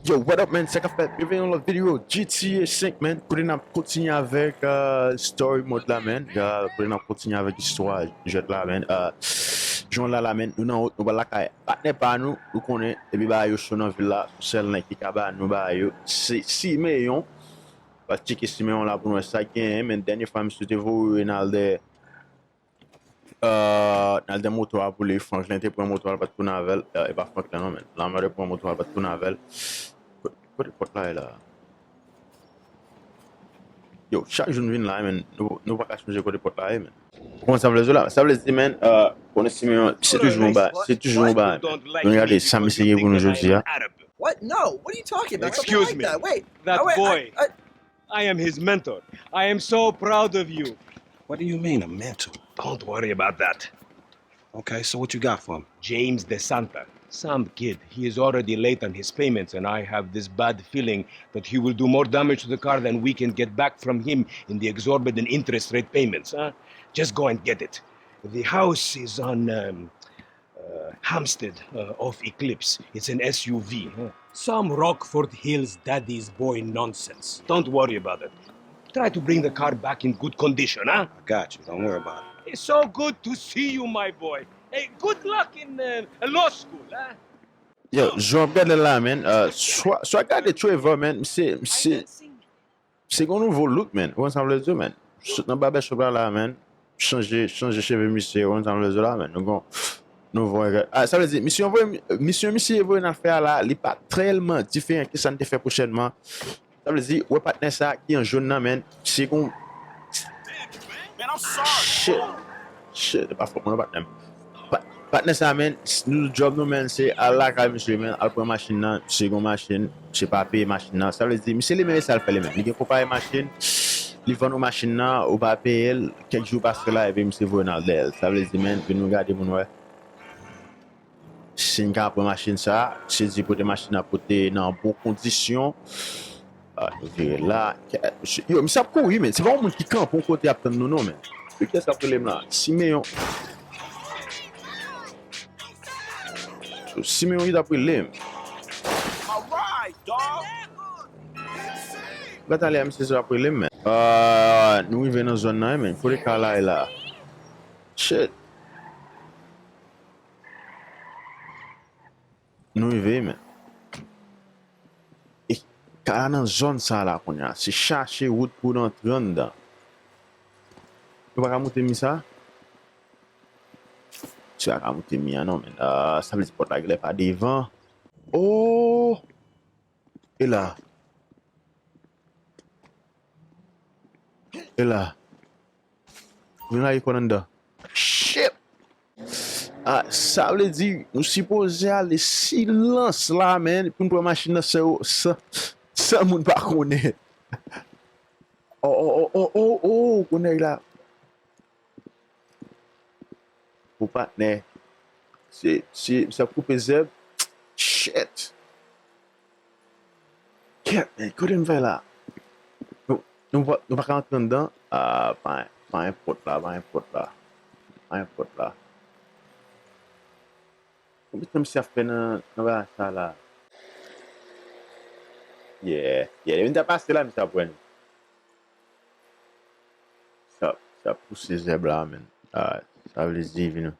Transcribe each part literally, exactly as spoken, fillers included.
Yo, what up, man? Sa k ap fèt? Byenveni nan lòt videyo G T A senk, man. Kote n ap kontinye avèk, euh, story mode la, man. Euh, kote n ap kontinye avèk istwa jwèt la, man. Euh, jan la, la, man. Nou nan wout, nou pral lakay patnè pa nou, ou konnen, epi bagay yo cho nan vil la, sèl nèg ki ka ba nou bagay yo, se Simeon. Pral tcheke Simeon la pou n wè sa k genyen, man. Dènye fwa, misye te voye Renalde Euh, n al de moto a pou li, Franklin te pran moto a, l pa t tounen avè l. Euh, e pa Franklin non, men. Lamar te pran moto a, l pa t tounen avè l. Kote, kote pòt la ye la? Yo, chak jou n vin la, men, nou, nou pa ka sonje kote pòt la ye, men. Ou konn sa m vle di w la? Sa vle di, men, euh, konnen Simeon, se toujou yon ba, se toujou yon ba. Nou gade sa misye gen pou nou jodi a. What? No. What are you talking about? Something Excuse like me. That. Wait. That I, wait, boy. I, I, I am his mentor. I am so proud of you. What do you mean, a mentor? Don't worry about that. Okay, so what you got for him? James DeSanta, some kid. He is already late on his payments, and I have this bad feeling that he will do more damage to the car than we can get back from him in the exorbitant interest rate payments, huh? Just go and get it. The house is on um, uh, Hampstead uh, off Eclipse. It's an S U V. Huh? Some Rockford Hills daddy's boy nonsense. Don't worry about it. Try to bring the car back in good condition, huh? I got you. Don't worry about it. It's so good to see you, my boy. Hey, good luck in uh, law school, huh? Yo, jan w ap gade l la, man, euh, swa, swa gade Trevor, man, misye, misye, misye gen yon nouvo look, man. Ou konn sa m vle di w, man? Sot nan barbershop la, la, man. Chanje, chanje cheve misye, ou konn sa m vle di w la, man. Nou gon nouvo, ah, sa vle di, misye voye, misye, misye voye n al fè a la, li pa tèlman diferan ke sa n te fè pwochènman. Sa vle di, wè patnè sa ki an jòn nan, man, se gon. Shit. Shit, e pa fòt mwen non, patnè m. Pa- Patnè sa, man, s- nou job nou, man, se al lakay misye, man, al pran machin nan, se gon machin, se pa peye machin nan. Sa vle di, misye li menm e sa l fè li menm. Li gen konpayi machin, li vann ou machin nan, ou pa peye l, kèk jou pase la, epi misye voye n al dèyè l. Sa vle di, man, vin nou gade pou nou wè. Si n ka pran machin sa, se di pote machin nan pote nan bon kondisyon. Ah, nou vire la. Yo, misye ap kouri, men. Se pa yon moun ki kanpe yon kote ap tann nou, non, men. Yo, kiyès k ap rele m la? Simeon. Simeon ki t ap rele m. Gata lè a misye ap rele m, men. Ah, nou rive nan zòn nan, men. Kote kay la ye la? Shit. Nou rive, men. E kay la nan zòn sa la kounye a. Se chache wout pou n antre anndan. Nou pa ka moute mi sa? Misye pa ka moute mi an non, men. Ah, sa vle di pòt la genlè pa devan. Oh! E la. E la. Nou lage kò n anndan. Shit! Ah, sa vle di, nou sipoze ale silans la, men, pou n pran machin nan san, san, san moun pa konnen. Oh, oh, oh, oh, oh, oh, konnen la. Pou patnè. Se, se, sa koupe zèb. Shit! Kèt, men, kote m fè la? Nou, nou, pa- nou pa ka antre anndan? Ah, pa, pa enpòt la, pa enpòt la. Pa enpòt la. Konbyen tan misye ap fè nan, nan bagay sa la? Yeah, yeah, depi n ta pase la, misye ap wè nou. Sa, sa pouse zèb la, men. Ah, sa vle di vin.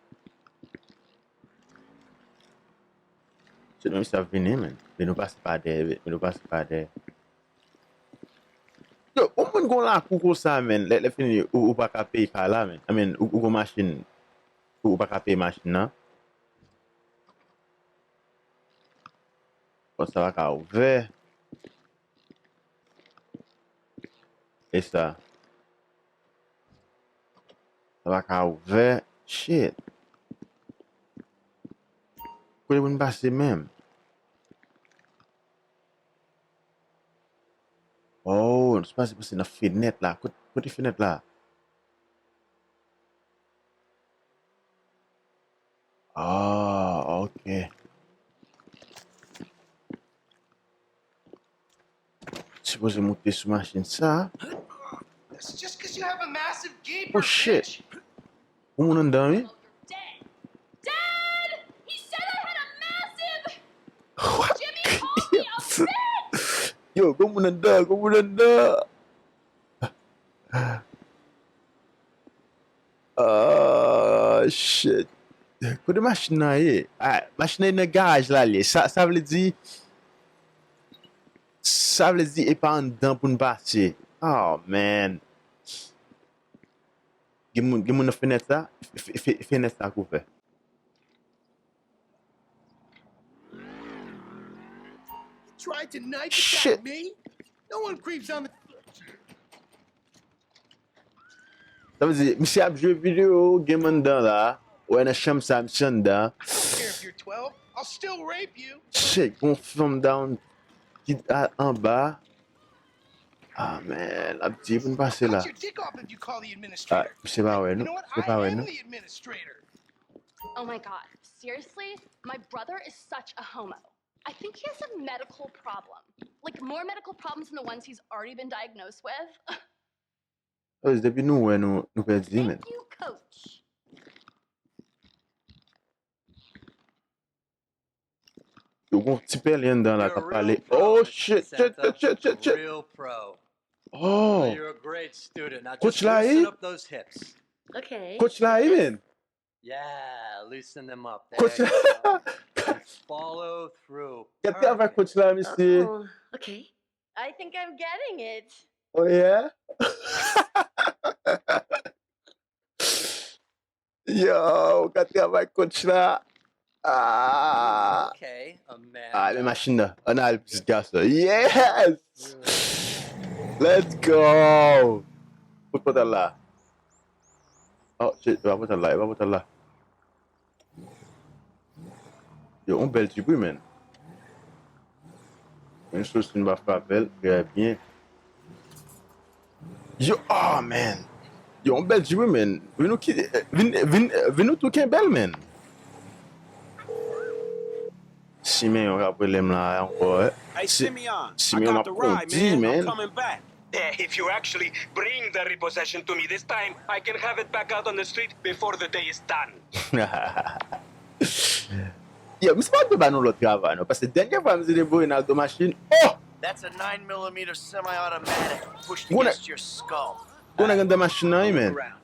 Se nou sa vini, men. Men nou pase pa dèyè, men nou pase pa dèyè. Yo, ou moun gon lakou konsa, men. Lè, lè fini, ou, ou pa ka peye kay la, men. I mean, ou, ou gon machin, ou, ou pa ka peye machin nan. Pòt sa pa ka ouvè. E sa. Sa pa ka ouvè. Shit. Kote pou n pase menm? Oh, nou pase pase nan fenèt la. Kote, kote fenèt la? Ah, ok. Sipoze moute sou machin sa. That's just because you have a massive gaper, Oh, shit. Bitch. Ou moun anndan, wi? Dad! Dad! He said I had a massive What? Jimmy called me a bitch! Yo, gwo moun anndan, gwo moun anndan. Ah, shit. Kote machin nan ye? Ah, machin nan ye nan garaj la l ye. Sa, sa vle di, sa vle di e pa anndan pou n pase. Oh, man. Gen moun, gen moun nan fenèt la? Fe-, fe-, fenèt la k ouvè. Tried to knife Shit. Attack me? No one creeps on the Sa vle di, misye ap jwe videyo game anndan la. Ou wè nan chanm sa, misye anndan. Care if you're twelve. I'll still rape you. Shit, gon fanm down ki a- anba. Ah, man, l ap di pou n pase la. Cut your dick off if you call the Ah, administrator. Misye pa wè You nou. know what? Misye pa I wè am nou. The administrator. Oh my god, seriously? My brother is such a homo. I think he has a medical problem. Like, more medical problems than the ones he's already been diagnosed with. Sa vle di depi nou wè nou, nou pèdi, man. Thank you, coach. Yo, gon ti pèlen anndan la k ap pale. Oh, shit, shit, shit, shit, shit, shit. Real pro. Oh, You're a great student. Now Coach just loosen Laï? Up those hips. Okay. Coach Laï, man. Yeah, loosen them up. There Coach, you go. And follow through. Gade travay Perfect. Coach Laï, mesye. Oh, okay. I think I'm getting it. Oh, yeah? Yo, gade travay Coach la. Ah. Okay, Amanda. Ah, men machin nan. Ann al, pitit gason. Yes! Let's go! Kot pòtal la? Oh, shit, e pa pòtal la, e pa pòtal la. Yo, on bèl jip, wi, man. Yon sou si n pa frape l, trè byen. Yo, oh, man. Yo, on bèl jip, wi, man. Vin nou ki, vin, vin, vin nou tou kenbe l, man. Simeon k ap rele m la ankò, eh. Hey, Si- Simeon, I Simeon got ap the ride, kondi, man. I'm man. Coming back. Eh, if you actually bring the repossession to me this time, I can have it back out on the street before the day is done. Yo, misye pa dwe ba nou lòt travay, non. Paske dènye fwa misye te voye n al do machin. Oh! That's a nine millimeter semi-automatic pushed Gonna- against your skull. Gwo nèg anndan machin nan, wi, man. Around.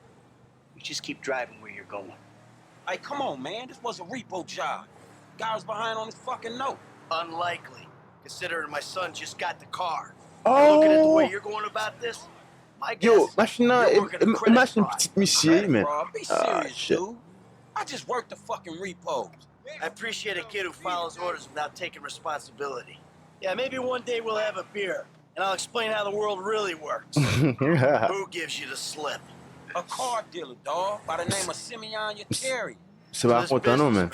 You just keep driving where you're going. Hey, come on, man. This was a repo job. Guy was behind on his fucking note. Unlikely, considering my son just got the car. Looking at the way Oh! You're going about this, my guess Yo, is machin nan, you're e, working a e, credit machin fraud. Pitit misye, wi, Credit man. fraud? Be Ah, serious, shit. Dude. I just worked the fucking repos. I appreciate a kid who follows orders without taking responsibility. Yeah, maybe one day we'll have a beer, and I'll explain how the world really works. Who gives you the slip? A car dealer, dawg, by the name of Simeon Yateri. Se pa kontan, non, man.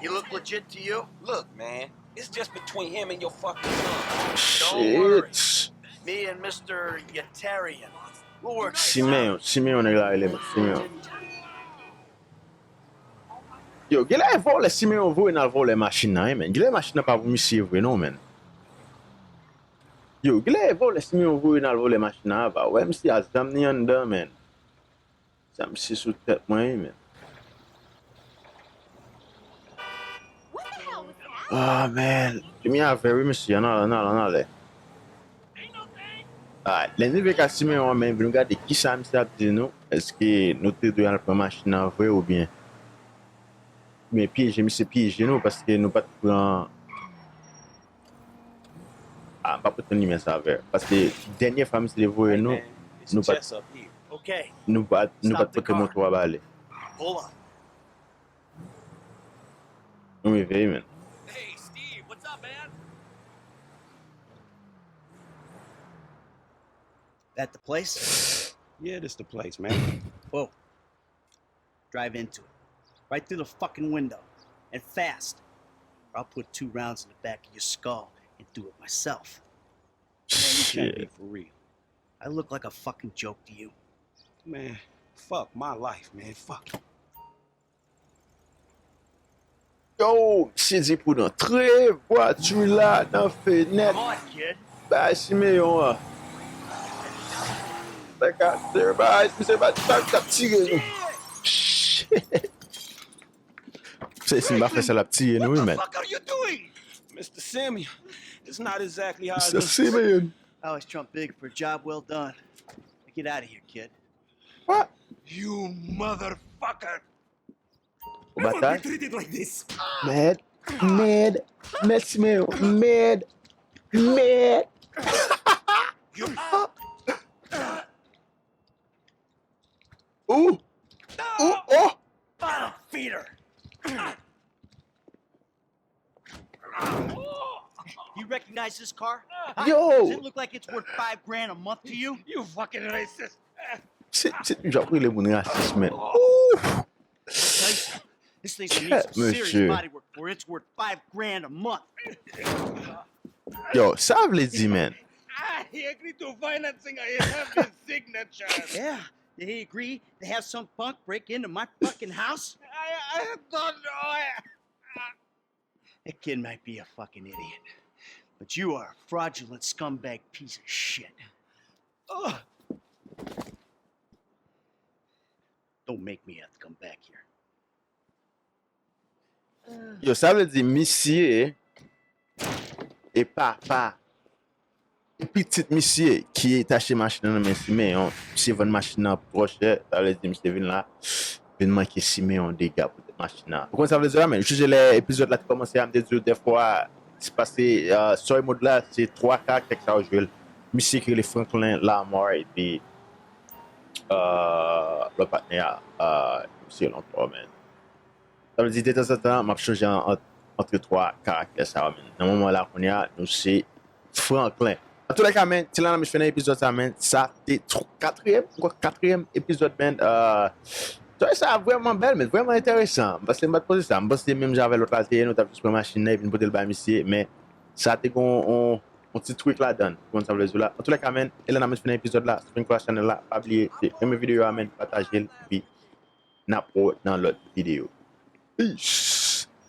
He look legit to you? Look, man, it's just between him and your fucking son. Don't worry. Shit. Me and Mister Yatarian, we'll work this Simeon, out. Simeon nèg la rele, man. Simeon. Yo, genlè e vòlè Simeon voye n al vòlè machin nan, wi, man. Genlè machin nan pa pou misye vre, non, man. Yo, genlè e vòlè Simeon voye n al vòlè machin nan, apa. Wè, misye a zam ni anndan, man. Zam si sou tèt mwen, wi, man. What the hell was that? Ah, man. Jimmy a vè, wi, mesye. Ann ale, ann ale, ann ale. Alright, lè n rive kay Simeon an, men vin gade kisa misye ap di nou. Èske nou te dwe al pran machin nan vre oubyen? Men pyeje, misye pyeje nou paske nou pa t pran. Ah, m pa pote limyè sa vè. Paske dènye fwa misye te voye nou, nou pa t, Okay, nou pa t, nou pa t pote moto a ba li. Hold on. Nou rive, men. Hey, Steve, what's up, man? That the place? Yeah, this the place, man. Whoa. Drive into it. Right through the fucking window. And fast. Or I'll put two rounds in the back of your skull and do it myself. Man, you can't be Shit. For real. I look like a fucking joke to you. Man, fuck my life, man. Fuck it. Yo, misye di pou n antre, vwati la nan fenèt. Come on, kid. Bay Simeon an. Bay, misye pa t ap tire nou. Shit. Se si m pa fè sa l ap tiye nou, wi, men. Fuck are you doing? Mister Simeon, It's not exactly how it Mister looks. Simeon. I always trump big for a job well done. Now get out of here, kid. What? You motherfucker! Ou batay? Treated like this. Mad. Mad. Mad Simeon. Mad. Mad. You Ooh. Ooh. Oh. Bottom feeder. You recognize this car? Yo. Does it look like it's worth five grand a month to you? You fucking racist. Se se jan pou rele moun rasis, men. Ooh. Tell you something. This thing's gonna need some serious Monsieur. Body work for it's worth five grand a month. Yo, sa vle di, man. I agree to financing. I have his signature. Yeah, did he agree to have some punk break into my fucking house? I, I don't know. I, That kid might be a fucking idiot, but you are a fraudulent scumbag piece of shit. Ugh. Don't make me have to come back here. Yo, sa vle di misye e papa e pitit misye ki te achte machin nan nan men Simeon. Misye vann machin nan twò chè, sa vle di misye vin la, vin manke Simeon dega poutèt machin nan. Ou konn sa vle di la, men, jije lè epizòd la te kòmanse a, m te di w dèfwa, se pase, uh, story mode la, se twa karaktè ki sa yo jwe l. Misye ki rele Franklin Lamar, epi, uh, lòt patnè a, uh, misye lòt bò, men. Sa vle di, detanzantan, m ap chanje an, ant, antre twa karaktè sa yo, men. Nan moman la, kounye a, nou se Franklin. Antoulèka, men, se la n ap fin nan epizòd sa, men. Sa te tw-, katriyèm, m kwè katriyèm epizòd, men. Uh, story sa vrèman bèl, men vrèman enteresan. Paske m pa t panse sa. M panse menm jan avè lòt la, te ye, nou t ap jis pran machin nan epi n pote l bay misye, men sa te gon on, on ti trik ladan l. Ou konn sa vle di la. Antoulèka, men, e la n ap fin nan epizòd la. Si w fin kwa chanèl la, pa bliye, se renmen videyo a, men, pataje l, epi n ap wè nan lòt videyo. Peace.